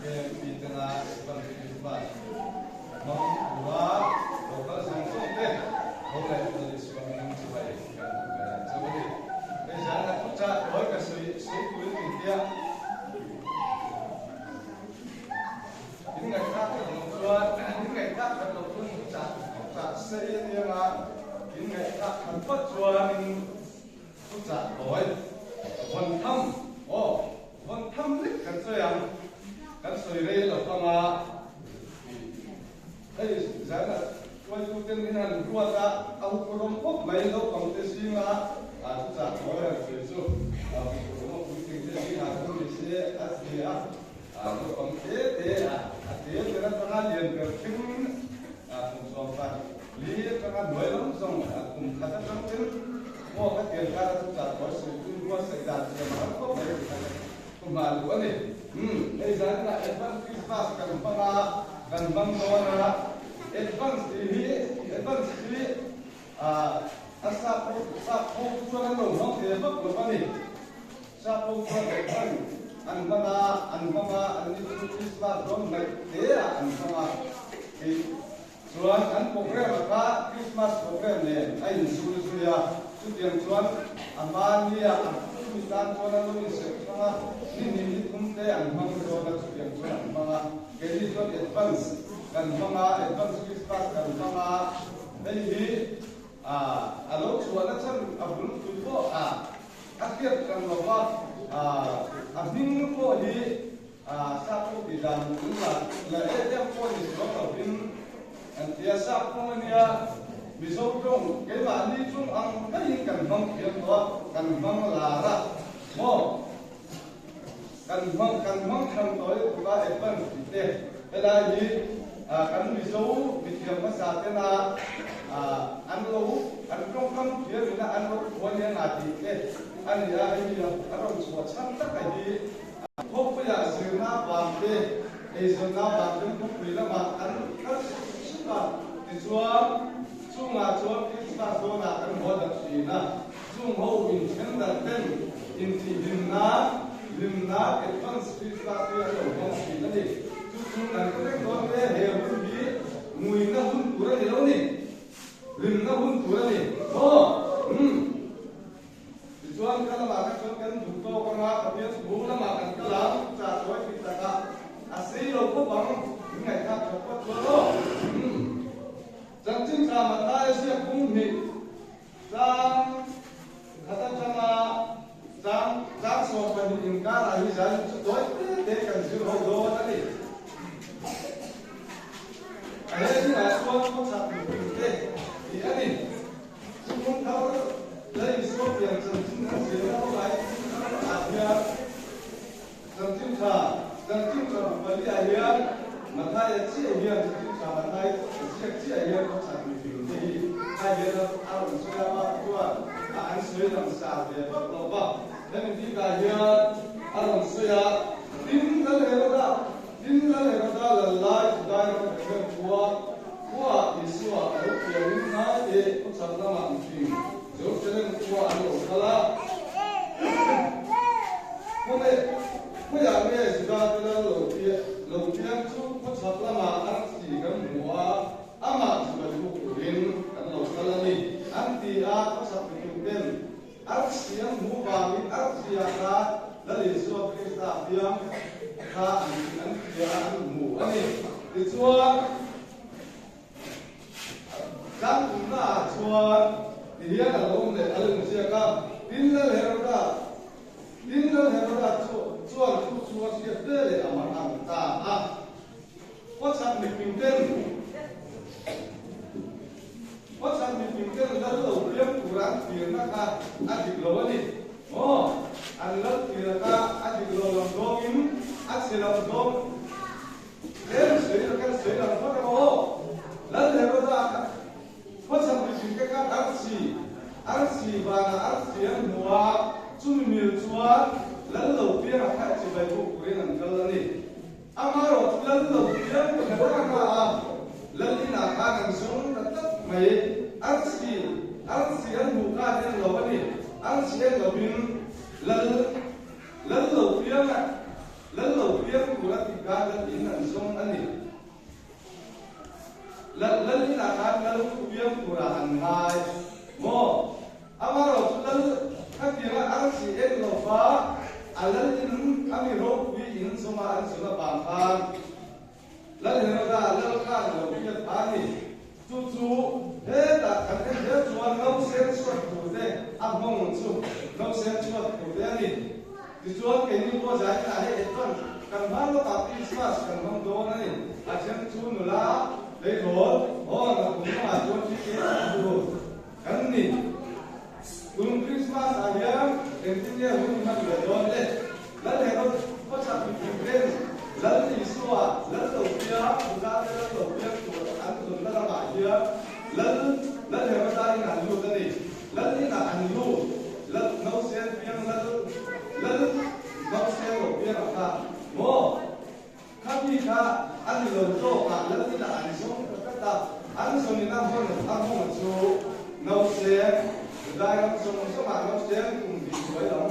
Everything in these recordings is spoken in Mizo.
KMP tena Advance Christmas hmang tura lo kal zawng zawng te tho leh Lal Isua hmingin chibai kan duh ve chauh a ni. Hei zan a thuchah tawi ka sawi sawi turin min tia. In ngaihthlak that loh chuan in ngaihthlak that loh chuan thuchah thuchah sei a nia nga, in ngaihthlak that phawt chuanin thuchah tawi vawn tham aw vawn tham lek kan sawi ang, kan sawi rei lo anga hei zan a hruaituten min han ruat a, a huphurhawm khawp mai naupangte zinga thuchah tawi han sawi chu huphurhawm a puitling te zingah chuan ni se a ti a. Naupang te te a, a te ber atanga lian ber thleng kum 14 atanga hnuai lam zawng kum khat atang ten maw ka tiang kar a chu chah thawi sawi tum ruatsaih dan thiam a har khawp mai tih kha ka thu nghal duh a ni. Umm hei zaninah advance Christmas kan hmang a, kan hmang dawn a, advance tih hi advance hi a sap ho sap ho chuan an lo hmang ve vak lo a ni. Sap ho chuan advance an hman a, an hmang a, an ni chu Christmas dawn hnaih hle ah an hmang a, tih chuan an program a kha Christmas program nen a inzul zui a, chutiang chuan a hmani ah a chumi tan chuan an lo inserh hrang a, ni hnih ni thum te an hmang dawn a, chutiang chuan an hmang a, keini chuan advance kan hmang a, advance Christmas kan hmang a, hei hi a lo chhuahna chhan a bul pui pawh a. A hriat kan lo va, a hming pawh hi sap pawh tih dan in la la em em pawh ni chuang lovin an ti a, sap kawng a nia, Mizo tawng keimahni chung ang daihin kan hmang thiam tawh a, kan hmang lar a maw? Kan hmang kan hmang tham tawh i tuk a advance tih te helai hi kan Mizo mithiam hmasa tena an lo an tawngkam thiam ina an lo phuan hian a tih te a ni a, hei hi a rawn chhuah chhan tak a hi khawpuiah zirna vang te eizawnna vang ten khawpui lamah an kal sup sup a, tichuan chungah chuan Christmas dawnah kan haw ta thin a. Chung ho inthen darh ten intihhlim nan hlimna advance Christmas hi an lo hmang thin a ni. Chu chu kan hre vek dawn hle, he hun hi nguina hun tur a ni lo ni, hlimna hun tur a ni maw? Umm. Tichuan ka lamah kha chuan kan duh tawk anga Pathian thu lamah kan kal ang, chah tawi tih takah a sei lo khawp ang, min ngaihthlak that phawt chuan aw. Umm. Chanchin tha Mathaia ziak bung hnih. Tlang khat atanga tlang tlang 12 inkarah hi zan chu tawi te te kan zir ho dawn a ni. A he zingah chuan khawchhak mipui te tih a ni. Chhungkung thar la Isua pian chanchin an zirna ho lai ah hian Chanchin tha Chanchin tha bu pali ah hian Mathaia chiah hian Chanchin tha Mathai ziak chiah hian khawchhak mipui te hi a hian a rawn sawi a, pa chuan a an sawi lang sar ve vak lo va, hemi bikah hian a rawn sawi a, Tin Lal Heroda, Tin Lal Heroda lal lai Judai ram Bethlehem khua khuaah Isua a lo piangin ngai te khawchhak lamah mihring Jerusalem khua an lo kal a. Khawme, khawiah nge Juda te lal lo lo piang chu khawchhak lamah an thi kan hmu a, amah chu kan buk turin kan lo kal a ni, an ti a. Khawchhak mipui ten arsi an hmuh vangin arsi ah kha Lal Isua Krista piang kha an an hria a, an hmu a ni. Tichuan, Kan tumna ah chuan ti hian a lo awm leh a lo inziak a, Tin Lal Heroda, Tin Lal Heroda chu chuan thu chu a hriat ve leh a man ang ta a. Khawchhak mipui ten Khawchhak mipui ten lal lo piang tura an tirna kha a dik lo a ni maw? An lal tira kha a dik lo lam zawngin a chhe lam zawng Tlem sawi la kan sawi lang phawt ang aw. Lal Heroda kha khawchhak mihringte khan arsi, arsi vanah arsi an hmu a, chumi mil chuan lal lo pianga kha chibai buk turin an kal a ni. Amaherawh chu lal lo piang ta hna hna a, lal inah khan an zawng ta tlat mai. Arsi, arsi an hmuh khan en lo a ni. Arsi en lovin lal, lal lo pianga, lal lo piang tur a ti. khan lal in an zawng a ni. Lal lal inah khan lal chu piang turah an ngai maw? Amaherawh chu lal khatianga arsi en lo va a lal in a mi ropui in zawma an zawn avang khan Lal Heroda lal khan a lo hriat phah a ni. Chu chu hetah kan en zel chuan nausen chhuat turte a nghawng chu nausen chhuat turte a ni. Tichuan keini pawh zainah hei advance kan hma lawkah Christmas kan hmang dawn a ni. A then chu nula leirawl aw nakum lamah chuan PK an tur kan ni. Tun Christmas ah hian engtin nge hun hman ve dawn le? Lal Herod khawchhak mipui ten Lal Isua Lal lo piang Juda te Lal lo piang tur an zawnna lamah hian Lal Lal Heroda in an lut a ni. Lal inah an lut Lal Nausen piang Lal Lal Nausen lo piang a kha maw? Khami kha a ni lo zawkah Lal inah an zawng ta tlat a, an zawnin a hmun a hmung chu Nausen Judai ram zawng zawngah Nausen kum hnih hnuai lam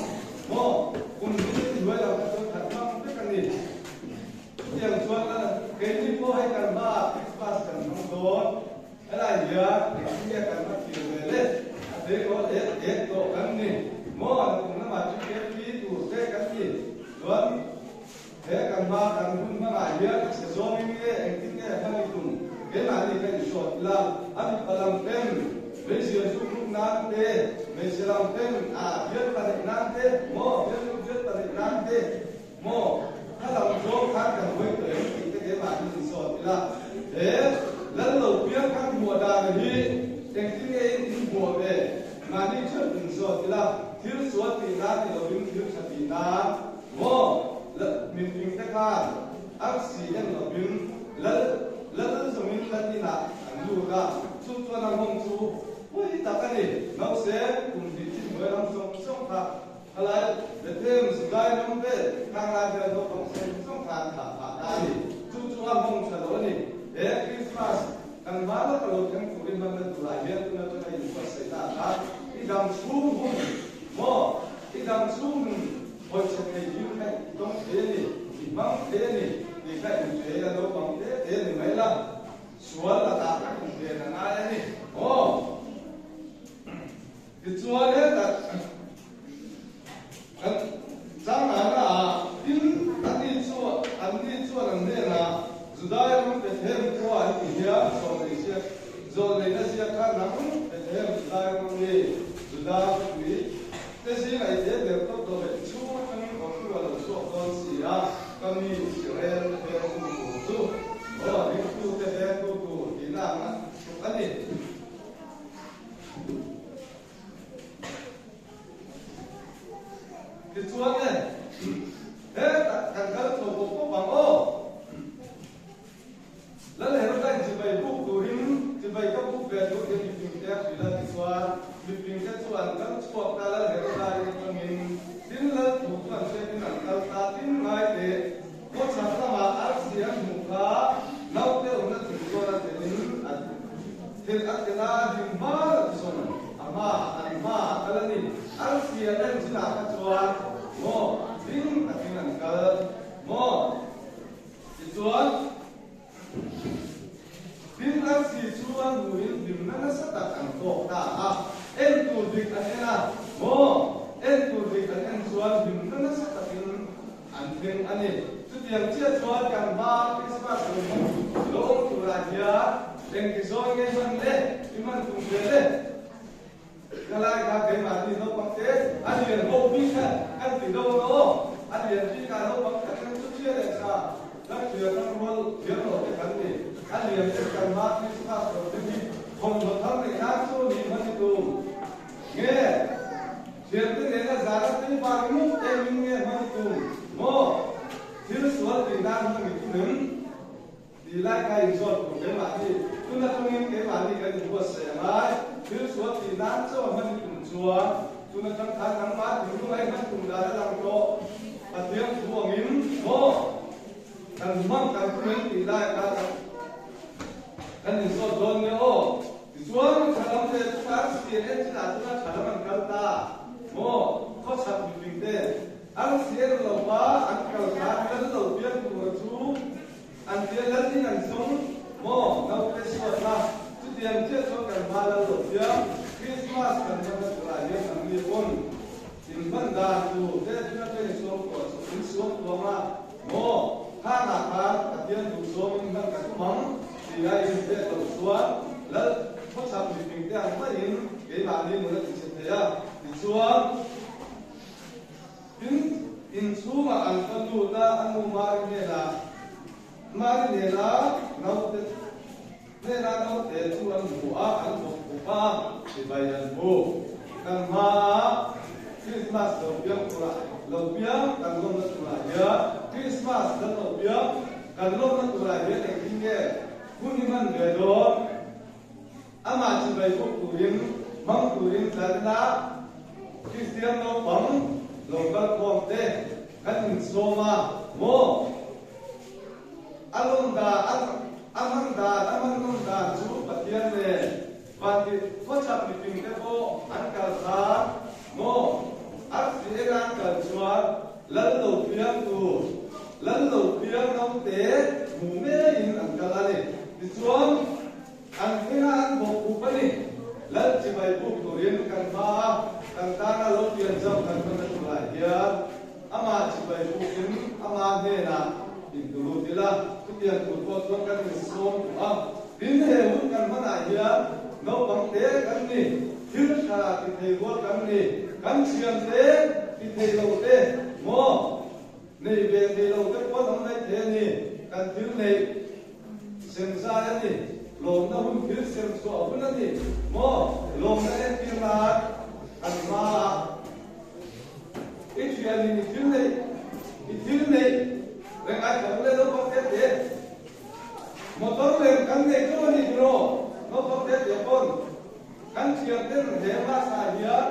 maw kum hnih hnuai lam kha chu that hmang vek a ni. Chutiang chuan keini pawh hei kan hmaah Christmas kan hmang dawn. Helai hian engtin nge kan hma thlir ve le? A tleirawl et et tawh kan ni maw? Nakum lamah chu KP tur te kan ni chuan he kan hma kan hun hmangah hian a chhe zawngin nge engtin nge hman i tum? Keimahni ka insawt ila, a mipa lam ten hmeichhia zuk ruk nan te, hmeichhe lam ten a bialpa neih nan te maw bialnu bialpa neih nan te Maw, kha lam zawng khan kan hawi tawh em tih te keimahni insawt ila. He lal lo piang kan hmuah dan hi engtin nge in inhmuah ve? Mahni theuh insawt ila, thil sual tih nan ni lovin thil tha tih nan. Maw, lal mifing te khan arsi en lovin lal lal zawngin lal inah an lut a, chu chuan a nghawng chu pawi tak a ni. Nause, kum hnih chin hnuai lam zawng zawng kha Khalai Bethlehem Zudai ram vel khang lai vel naupang sen zawng khan thah phah ta a ni. Chu chu a hmawng tha lo a ni. He Christmas kan hma lawka lo thleng turin hmanna turah hian tun atanga inbuatsaih ta kha i dam chhung hun maw? I dam chhung hun hawichhe thei ding kha i tawng thei a ni, i hmang thei a ni tih kha inhre ila naupang te te ni mai la, sual lakah kan inven a ngai a ni maw? Tichuan hetah kan changana ah tin ani chu anni chuan an hnenah Judai ram Bethlehem khua an ti hian zawlnei ziak zawlneina ziak kha nang Bethlehem Judai ram mi Juda khawpui te zingah i te ber tawp dawh leh chhung atangin awmtu a lo chhuak dawn si a, ka mi Israel te vengtu tur chu aw ringtute vengtu tur tihna ang a tluk a ni. Tichuan e, hetah kan kal chho bawk bawk ang aw. Lal Herodain chibai buk turin chibai ka buk ve duh hian mipingte a hrilh a, tichuan mipingte chu an kal chhuak ta, Lal Herodain atangin tin Lal thu chu an hriatin an kal ta, tin ngai teh khawchhak lamah arsi an hmuh kha naute awmna thing chuan a telin a Thil a ti la ding hma lo chuan a hma an hma a kal a ni. Arsi an en chinah kha chuan maw ding takin an kal maw? Tichuan tin arsi chu an hmuhin hlimna nasa tak an tawk ta a, en tur dik an en a maw? En tur dik an en chuan hlimna nasa takin an thleng a ni. Chutiang chiah chuan kan hma Krismas lo hmang lo awm turah hian engti zawn nge hman le, i hman tum ve le? Ka lai kha keimahni naupang te a lian ho bik kha kan ti do ang aw, a lian bik ah naupang khat kan chu thia leh tha kan thlia kan rual thiam lo te kan ni. A lian te kan hma Krismas lo te hi thawmhnaw thar neih nan chu ni hman i tum nge? Thiante nena zara tui vang muk engin nge hman i tum maw? Thil sual tih nan hman i tum em? Tih lai kha inzawt tur keimahni tuna tungin keimahni kan inbuatsaih a ngai. Thil sual tih nan chauh a hman i tum chuan tuna tang khan nangmah thinlung a i hman tum dan a lang tawh. Pathian thu angin maw kan hmang kan tum em tih lai kha kan inzawt dawn nia aw. Tichuan, thalam leh chungah sian en chinah chuan thalam an kal ta maw? Khawchhak miping te an sian lo va, an kal khan lal lo piang. tura chu an tia lal in an zawng maw naute suat a, chutiang chiah chuan kan hma lal lo piang Krismas kan hmanna turah hian an ni pawn in hman dan tur te thil atang in suam tuah chu in suam tuang a maw khangah khan Pathian duh zawng in hman ka tum ang ti a in hriat loh chuan lal khawchhak miping te ang maiin keimahni nun a ti chhe thei a tichuan Tin, inchhungah an va lut a, a nu Mari hnenah, Mari nena naute hnena naute chu an hmu a, an bawk bawk a, chibai an hmu. Kan hmaa Krismas lo piang turah lo piang kan lawmna turah hian Krismas kan lo piang kan lawmna turah hian engtin nge hun i hman ve dawn? Amah chibai buk turin hmang turin tlanna Kristian naupang lo kal khawm te kan insawm a maw? A lawm dan, a hman dan, a hman nawm dan chu Pathian nen vanti khawchhak miping te pawh an kal khan maw? Arsi eng an kal chuan lal lo piang tur, lal lo piang naute hmu ngeiin an kal a ni. Tichuan. An thleng a an bawk buk a ni. Lal chibai buk turin kan hma a, kan tana lo pian zauh kan hman a turah hian amah chibai bukin ama hnenah intulut ila, chutiang tur pawh chuan kan insawm duh a. Tin, he hun kan hmanah hian naupang te kan ni, thil tha ti thei rual kan ni, kan thiam te ti thei lo te maw nei ve thei lo te pawh an awm mai thei a ni, kan thil neih. Semzai a ni. Lawmna hun thil sem chhuah hun a ni maw? Lawmna entir nan kan hma a. I thianin i thil neih, i thil neih reng ai ka ule naupang te te. Motor lem kan nei teuh a ni tiraw? Naupang te te pawn kan thian ten he Mas-ah hian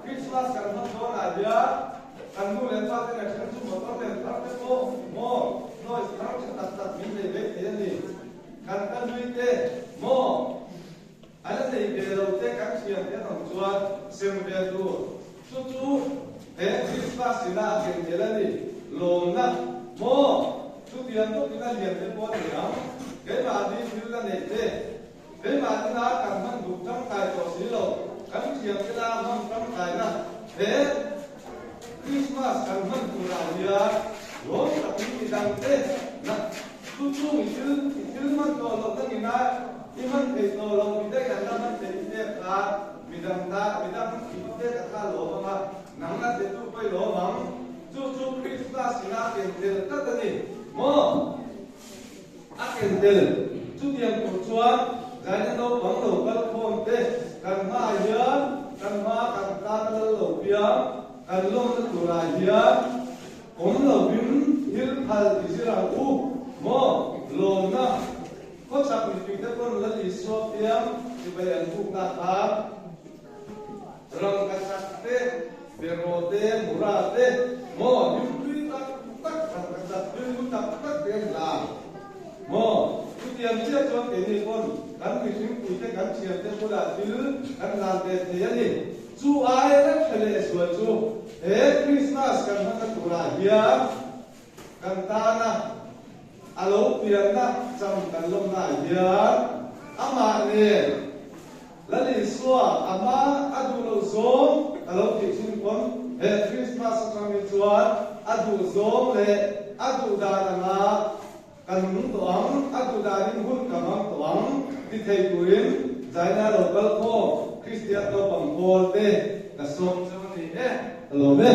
Christmas kan hman dawnah hian Kan nu leh pa te leh then chu motor lem thar te pawh maw noise thar tha tak tak min nei vek thei a ni. Kan ka nui te maw an la nei ve lo te kan thiam te an awm chuan sem ve tur chu chu he Christmas ina a ken tel a ni. Lawmna maw chutiang bawkin a lian te pawh a ni ang. Keimahni thil la neih te Keimahni kan hman duh tangkai tawh si lo, kan thiamte la hman tangkaina he Krismas kan hman turah hian lawm takin midangte na chu chung i thil i thil hman tawh loh na ngina i hman thei tawh loh midang an la hman thei i pek khan midang ta midang i va pek a kha lawm ang a, nang a pe tu pawh i lawm ang. Chu chu Krismas ina ken tel tlat a ni maw? A ken tel. Chutiang tur chuan Zaina naupang lo kal khawm te kan hmaah hian kan hma kan tan a lal lo piang kan lawmna turah hian awm lovin thil phal i zir ang u maw? Lawmna khawchhak mipui te pawn Lal Isua piang chibai an bukna khan Rangkachak te, beraw te, mura te, maw hlimtui tak tak, rangkachak rilru tak tak te an la maw? Chutiang chiah chuan keini pawn kan mihringpui te kan thiam te bulah thil kan hlan ve thei a ni. Chu aia reng hre leh sual chu he Krismas kan hmasa turah hian kan tana a lo pianna cham kan lawmna ah hian amah nen Lal Isua a hma a duh loh zawng ka lo tih thin pawn he Christmas atang hi chuan a duh zawng leh a duh dan anga ka nung tawh ang, a duh danin hun ka hmang tawh ang ti thei turin Zaina lo kal khawm Kristian naupang pawl te ka sawm cheu a ni e, ka lawm e.